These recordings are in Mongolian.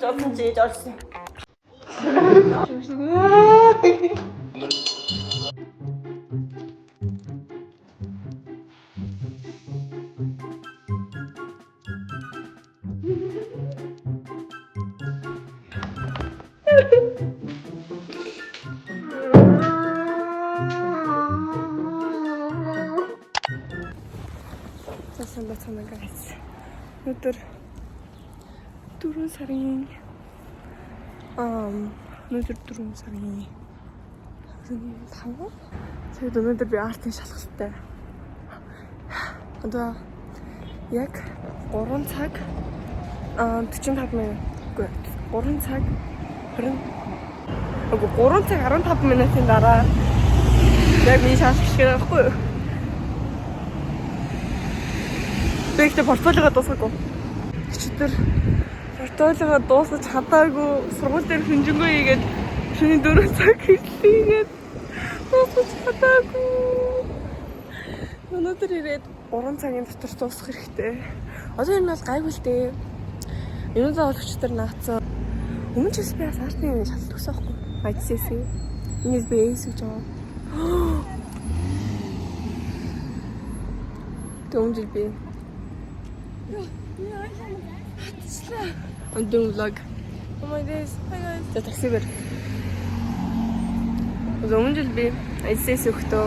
Жодсон чи ээж орсон. За, сайн байцгаана, guys. Өнөөдөр 4 сарын өнөөдөр 4 сарын 5. Тэгээд өнөөдөр би art ын шалгалттай. Одоо яг 3 цаг 45 минут, үгүй, 3 цаг 20, үгүй, 3 цаг 15 минутын дараа яг миний шалгалт гэдэг байхгүй юу? Би ихтэй портфолиогоо дуусгаагүй. Өчигдөр портфолиогоо дуусгаж чадаагүй, сургууль дээр хинжингөө хийгээд шөнийн 4 цаг хийгээд дуусгаж чадаагүй. Өнөөдөр ирээд 3 цагийн дотор дуусгах хэрэгтэй. Одоо энэ бол гайгүй л дээ. Ер нь бол өчигдөр наацсан. Өмнө ч бас би бас art ын шалгалт өгсөн байхгүй. IGCSE. Энэс би Ace гэж байгаа. Тэг өмнө жил би I'm doing vlog. Oh my days. Hi, guys. За, такси бэр. Одоо өмнө жил би IGCSE өгөхдөө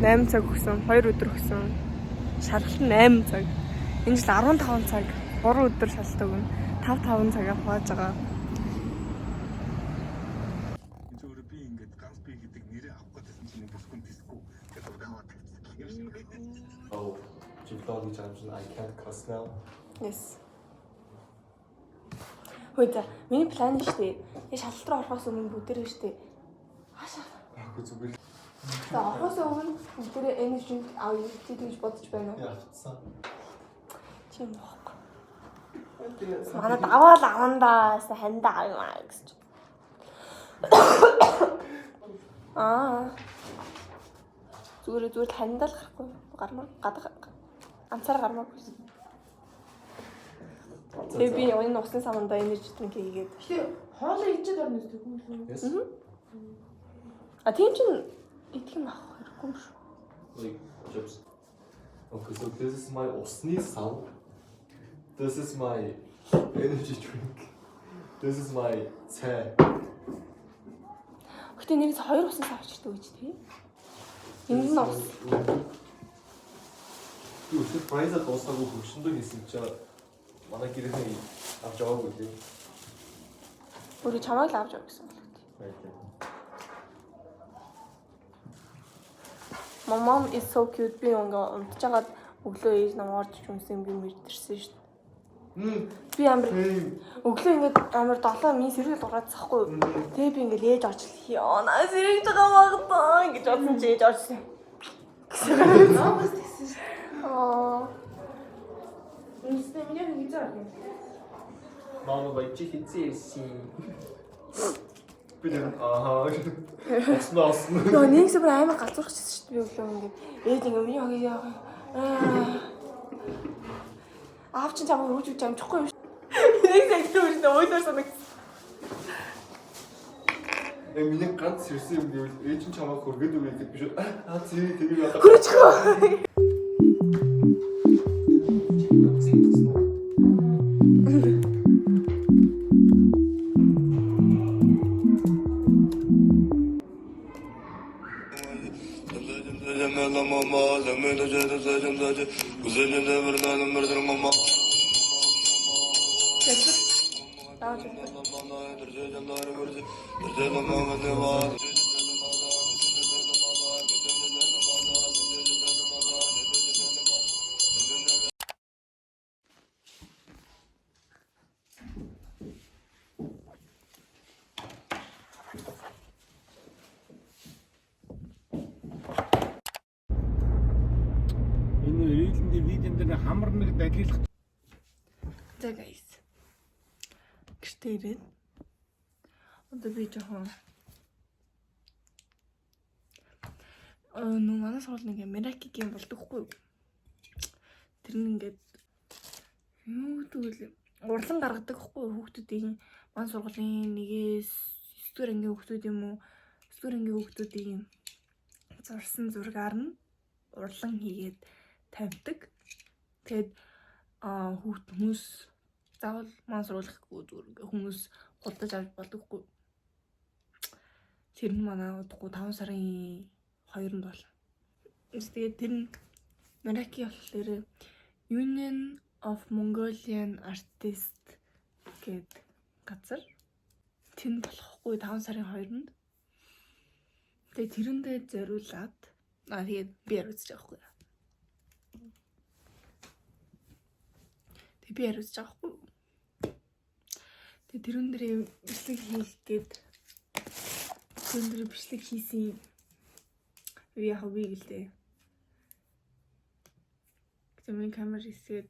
8 цаг өгсөн, 2 өдөр өгсөн. Шалгалт нь 8 цаг. Энэ жил 15 цаг, 3 өдөр шалгалт өгнө. 5 5 цагаа хувааж байгаа. Энд өөрөө би ингээд ганц би гэдэг нэрээ авах гэдсэн чинь бүсгүй диско гэдэг зураг аваад тавьчихсан юм шиг байна. Oh, чи vlog хийж байгаа юм чинь I can't cuss now. Yes. Хөөе, за, миний план нь шүү дээ. Яг шалгалт руу орохоос өмнө бүгдээрээ шүү дээ. Хаашаа. Аагүй, зүгээр. За, орохоос өмнө бүгдээрээ energy drink авъя гэж бодож байна уу? Явцсан. Чи юм бохгүй. Манай даваал авандаа хандаа юм аа гэж. Аа. Зүгээр зүгээр л хандаа л гарахгүй. Гармаа гадаг ганцаар гармаагүй. Тэгээ би энэ усны савандаа energy drink хийгээд. Гэтэ хоолоо ичээд орно үстэй хүн. Yes. А, тийм чинь идэх юм авах хэрэггүй юм шүү. Like chips. Okay, so this is my усны сав. This is my energy drink. This is my цай. Гэтэ нэрээс хоёр усны сав авчирдаг гэж тий. Энэ нь ус. Би өчигдөр prize дуусаагүй хөгшөндөө хийсэн чинь манай гэрээний авч яваагүй лээ. Өөрөө чамайг л авч явах гэсэн бол үү. Баярлалаа. My mom is so cute. Би ингээ унтжгаад өглөө ээж нам орж юмсан юм би мэдэрсэн шүү дээ. Би амар өглөө ингээд амар долоо миний сэрүүл ураад цахгүй. Тэгээ би ингээд ээж орж ёо наа сэрэж байгаа магадаа гэж бодсон чи ээж орсон. Наагаас тэгсэн шүү. Аа. Үнэстэй миний хин гэж байна. Мама баяж хизээ ирсэн. Би нэг ааха. Осноо осноо. Нөө нэг бүр амар галзуурхчихсан шүү дээ би өглөө ингээд ээж ингээ миний хогийг яах. Аа. Аав чинь чамайг хөргөж үж амжихгүй юм шүү. Нэг сэгтэн юм шүү. Ойлоор санагд. Э, миний ганц ирсэн юм гэвэл ээж нь чамайг хөргөд өгье гэхэд би шууд аа зээ тэгээ ядаа. Хөрөж. Даваж. Энэ reel эн дээр, видеон дээр хамар нэг далилах За, guys. Гэртээ ирээд одоо би жоохон нүү манай сургууль нэг Meraki game болдог хгүй юу? Тэр нь ингээд юу гэдэг вэ? Урлан гаргадаг хгүй хүүхдүүдийн ман сургуулийн 1-ээс 9-р ангийн хүүхдүүд юм уу? 9-р ангийн хүүхдүүдийн зурсан зургаар нь урлан хийгээд тавьдаг. Тэгээд хүүхд хүмүүс заавал ман сургууль гэхгүй зүгээр ингээ хүмүүс худалдаж авч болдоггүй. Тэр нь манай удахгүй 5 сарын 2-нд болно. Тэгээд тэр нь Meraki болохоор Union of Mongolian Artists гээд газар. Тэнд болохгүй 5 сарын 2-нд. Тэгээд тэрэндээ зориулаад тэгээд би хариуцж байгаа хгүй. Тэгээд би хариуцж байгаа хгүй. Тэгээд тэрэн дээр бичлэг хийх гээд тэрэн дээр бичлэг хийсэн би яг би гэлээ. Тэгээд миний камер хэсгээд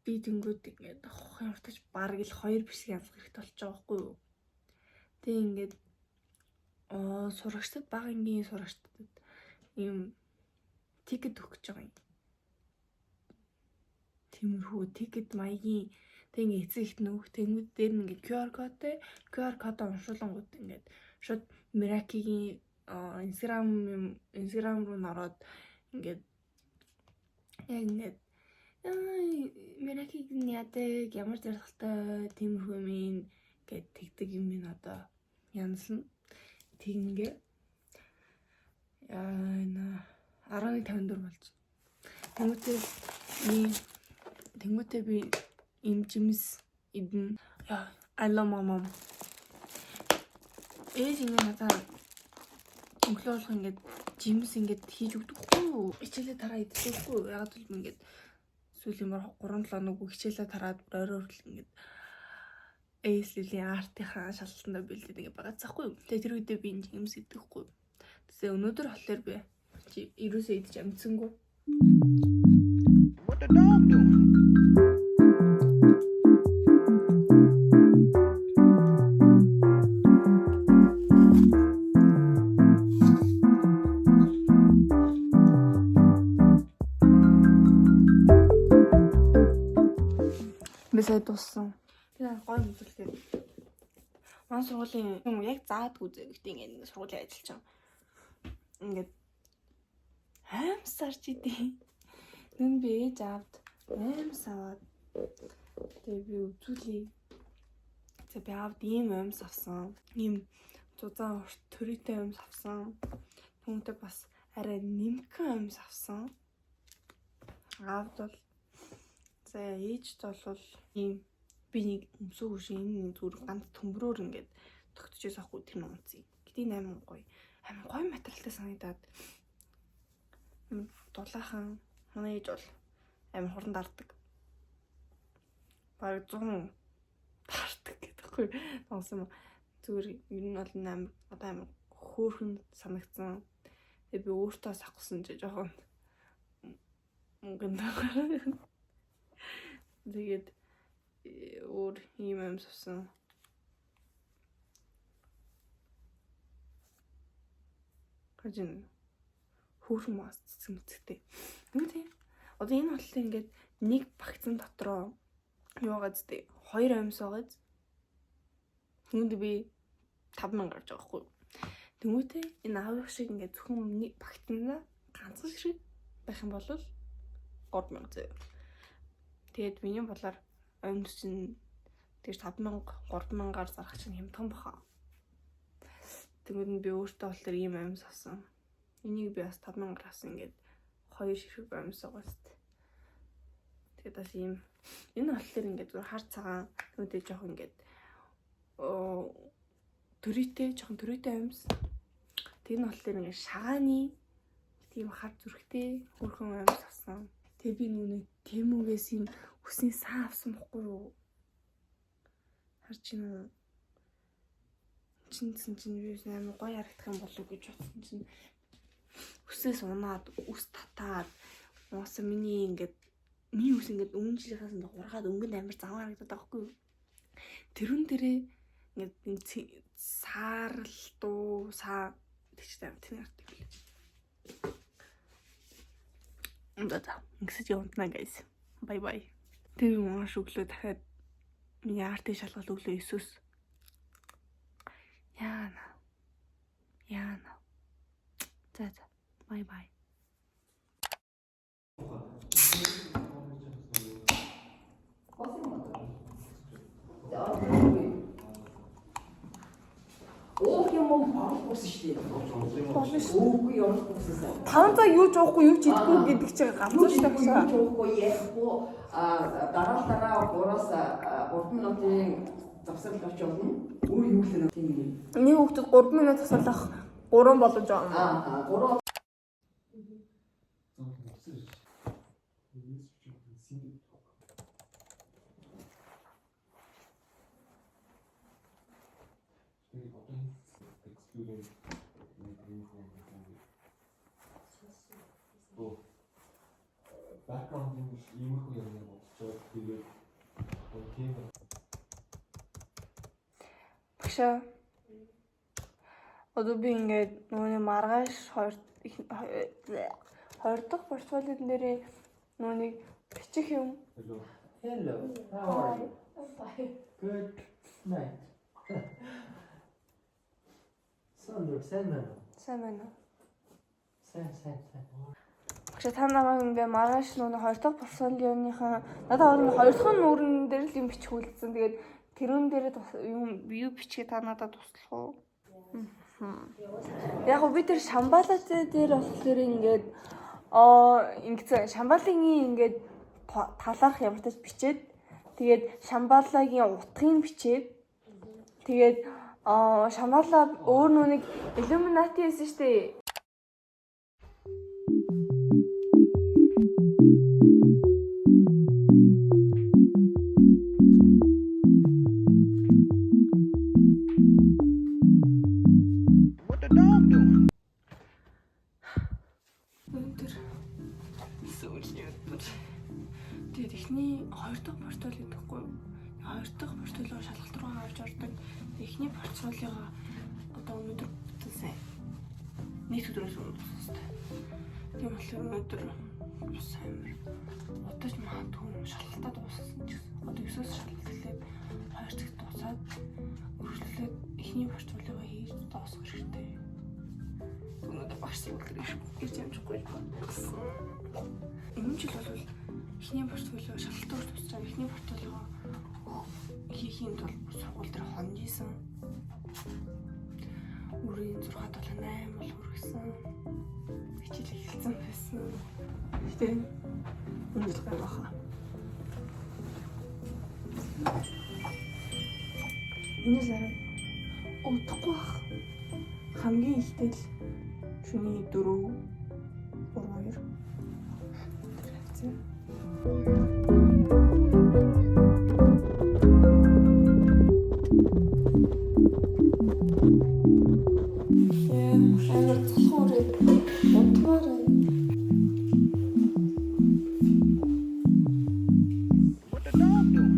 би тэнгүүд ингээд ямартаж бараг л 2 бичлэг явуулах хэрэгтэй болчих жоох байхгүй юу. Тэгээд ингээд сурагчдад бага ангийн сурагчдад ийм ticket өгөх гэж байгаа юм. Тиймэрхүү ticket маягийн тэг ингээд эцэг ихт нөөх тэнгүүд дээр нь ингээд QR кодтэй QR кодоо уншуулангууд ингээд шууд Meraki-гийн Instagram руу н ороод ингээд яг ингээд Meraki-г нь яадаг ямар зорилготой тиймэрхүү юм гэд тэгдэг юм ин одоо янзлна. Тэгингээ яа 11:54 болж. Тэнгүүтээ би им жимс идэн. Яа, I love my mom. Ээж ингэ надаа өглөө болох ингээд жимс ингээд хийж өгдөг хгүй юу? Хичээлээ тараа иддэг хгүй юу? Яг л ингээд сүүлийн 3-7 хоног хичээлээ тараад орой хүртэл ингээд ASL-ийн артынхаа шалгалтандаа бэлдээд ингээд байгаа цаахгүй юу? Тэгээ тэр үедээ би энэ жимс иддэг хгүй юу? Тэгээ өнөөдөр болохоор би ерөөсөө идэж амжсангүй. What the dog doing? Би сая дууссан. Тэгээ гоё үзүүлээд. Манай сургуулийн юм яг заадгүй зэ. Гэтэ ингээд сургуулийн ажиллаж байгаа. Ингээд аимсарч идэв. Нүн би ээж аавд аимс аваад тэгээ би үзүүлье. За би аавд ийм аимс авсан. Ийм зузаан урт төрөйтэй аимс авсан. Түүнтэй бас арай нэмхэн аимс авсан. Аавд бол за ээжд бол ийм би нэг өмсөөгүй шиг энэ зүгээр ганц төмрөөр ингээд тогтчихсон аахгүй тэр нууцыг. Гэтэ энэ амар гоё. Амар гоё материалтай санагдаад дулаахан манай ээж бол амар хурдан дардаг. Бараг 100 дардаг гэдэг хгүй. Тонгосон юм. Зүгээр ер нь бол амар одоо амар хөөрхөн санагдсан. Тэгээ би өөртөө савхсан чи жоохон мөнгөнд байгаа. Тэгээд өөр ийм юм сувсан. Хажин хөөрхөн мас цэцэг мэцэгтэй. Ингээд тийм. Одоо энэ бодлоо ингээд нэг багцсан дотроо юу байгаа зү? 2 амьс байгаа зү? Түүнд би 5000 гарч байгаа байхгүй юу? Тэнгүүтээ энэ аавын шиг ингээд зөвхөн нэг багцсанаа ганцхан шиг байх юм бол 3000 зөө. Тэгээд миний бодлоор амьс чинь тэгж 5000 3000-аар зарах чинь хямдхан баха. Тэнгүүд нь би өөртөө болохоор ийм амьс авсан. Энийг би бас 5000-аар авсан ингээд 2 ширхэг амьс байгаа шүү дээ. Тэгээд бас ийм энэ болохоор ингээд зүгээр хар цагаан түүнтэй жоох ингээд төрийтэй жоохон төрийтэй амьс. Тэр нь болохоор ингээд шагааны тийм хар зүрхтэй хөрхөн амьс авсан. Тэгээ би нүнэ Тэмүгээс ийм үсний сан авсан бохгүй юу? Харж байна уу? Чинсэн чинь би амар гоё харагдах юм болов уу гэж бодсон чинь үсээс унаад үс татаад уусаа миний ингээд миний үс ингээд өмнө жилийнхаас ингээд хургаад өнгөнд амар зам харагдаад байгаа хгүй юу? Тэрүүн дээрээ ингээд саарл дуу саа тэгч амар тэнэг харагддаг билээ. За ингэсэж явна guys. Bye bye. Тэр маш өглөө дахиад Миний артын шалгалт өглөө 9-өөс. Яана. Яана. За за. Bye bye. Уух юм уу орохгүй шүү дээ. Болно шүү. Уугүй орохгүй гэсэн. 5 цаг юу ч уухгүй юу ч идэхгүй гэдэг чинь ганцхан шүү Юу ч дээ. уухгүй ярихгүй дараа дараа 3-аас 3 минутын завсрал авч болно. Өөр юу л нэг тийм юм. Нэг хүүхдэд 3 минут тасалах 3 боломж байгаа. Аа 3 Excluding background иймэрхүү юм бодчиход тэгээд тийм. Багшаа. Одоо би ингээд нөгөө маргааш хоёр дахь портфолиод нэрээ нөгөө нэг бичих юм. Hello. Hello. How are you? Good night. Сандра, сайн байна уу? Сайн байна уу? Сайн, сайн, сайн. Багшаа, та намайг ингээ маргааш нөгөө хоёр дахь портфолионыхаа надад орно хоёр дахь нүүрэн дээр л юм бичих үлдсэн. Тэгээд тэрүүн дээр юм юу бичгээ та надад туслах уу? Яг гоо би тэр Шамбалатай дээр болохоор ингээд ингэсэн Шамбалагийн ингээд талаарх ямар ч бичээд, тэгээд Шамбалагийн утгыг бичээд, тэгээд Шамбала өөр нүг Illuminati байсан шүү дээ. What the dog doing? Өнөөдөр сүүлийн өдөр. Тэгээд эхний хоёр дахь портфолио гэхгүй юу? Хоёр дахь портфолио шалгалт руу авч ордог. Эхний портфолиогоо одоо өнөөдөр бүтэн сайн. Нэг өдрөөс өмнө дууссан. Тийм болохоор өнөөдөр бас амар удаж магадгүй шалгалтаа дууссан ч гэсэн. Одоо 9-өөс шалгалт эхлээд 2 цагт дуусаад үргэлжлүүлээд эхний портфолиогоо хийж дуусгах хэрэгтэй. Өнөөдөр багш сургууль дээр ирж амжихгүй бодсон. Энэ жил бол эхний портфолио шалгалтаар дуусчаа эхний портфолиогоо хийхийн тулд сургууль дээр хонжсэн. Өрийн 6 7 8 бол хүргэсэн. Хичээл эхэлсэн байсан. Гэтэ энэ жил гай баха. Энэ жил удахгүй бах. Хамгийн ихтэй л шөнийн 4 3 2 тэр хавцаа. Амар залхуу үрээд унтмаар байна. What the dog doing?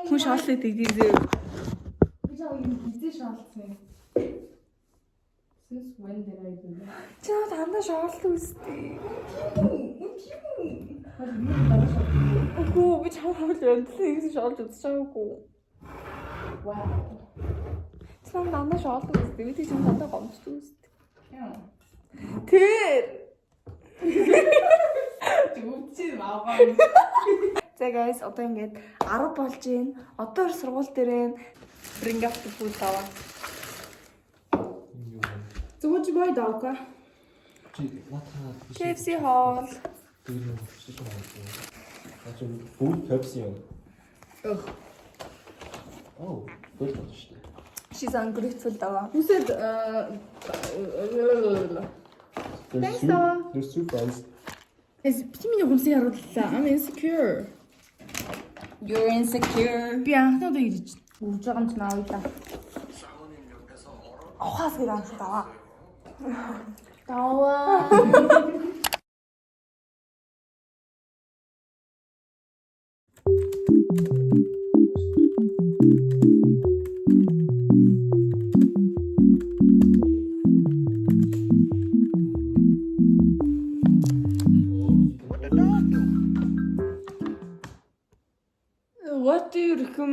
Хүн шоолт идэг дизээ. Би жаа юм хизээ шаалцсан юм. Since when did I do that? Чи надад хандаа шоолт үстэй. Тийм үү? Үгүй, би чамд хавал өндлөө гэсэн шоолж үзэж байгаагүй. Wow. Чи надад дандаа шоолт үстэй. Би тийм дандаа гомддог үстэй. Тийм. Тэр. Чи өвчин мааваа. За guys, одоо ингээд 10 болж байна. Одоо сургууль дээр байна. Bring up the food аваа. Энэ юу юм? Зөв чи бай даавка. Чи наатаа KFC хоол. Тэр юм шиг юм. Аа чи бүгд Pepsi юм. Ugh. Oh, good болж шүү дээ. She's ungrateful даваа. Who said There's Thanks, two, Dava. there's two fries. Эс би миний хүмсийг харууллаа. I'm insecure. You're insecure. Би анхны удаа гэж өвж байгаа юм чинь аавъя та. Ухаас гэдэг юм шиг даваа. Даваа.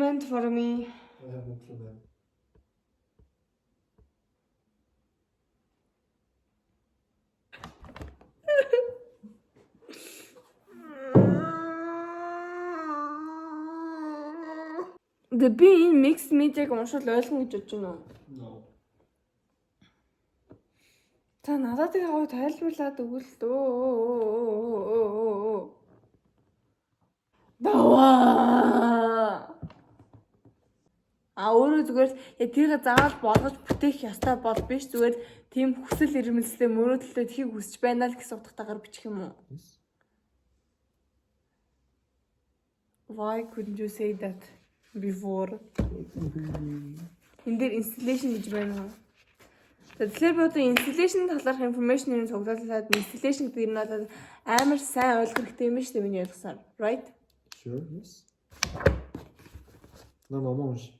Implement for me. I have implement. The би энэ mixed media-г уншвал ойлгоно гэж бодож байна уу? No. За, надад тэгээ гоё тайлбарлаад өгөл дөө. Даваа. А өөрөө зүгээр л яг тэрийг заавал болгож бүтээх ёстой бол биш, зүгээр л тийм хүсэл эрмэлзлээ, мөрөөдөлтэй тхийг хүсэж байна л гэсэн утгатайгаар бичих юм уу? Yes. Why couldn't you say that before? Энэ дээр installation гэж байна уу? За, тэгэхээр би одоо installation талаарх information юм цуглуулад installation гэдэг юм надад амар сайн ойлгох хэрэгтэй юм байна шүү дээ, миний ойлгосоор. Right? Sure, yes. На номоо унш.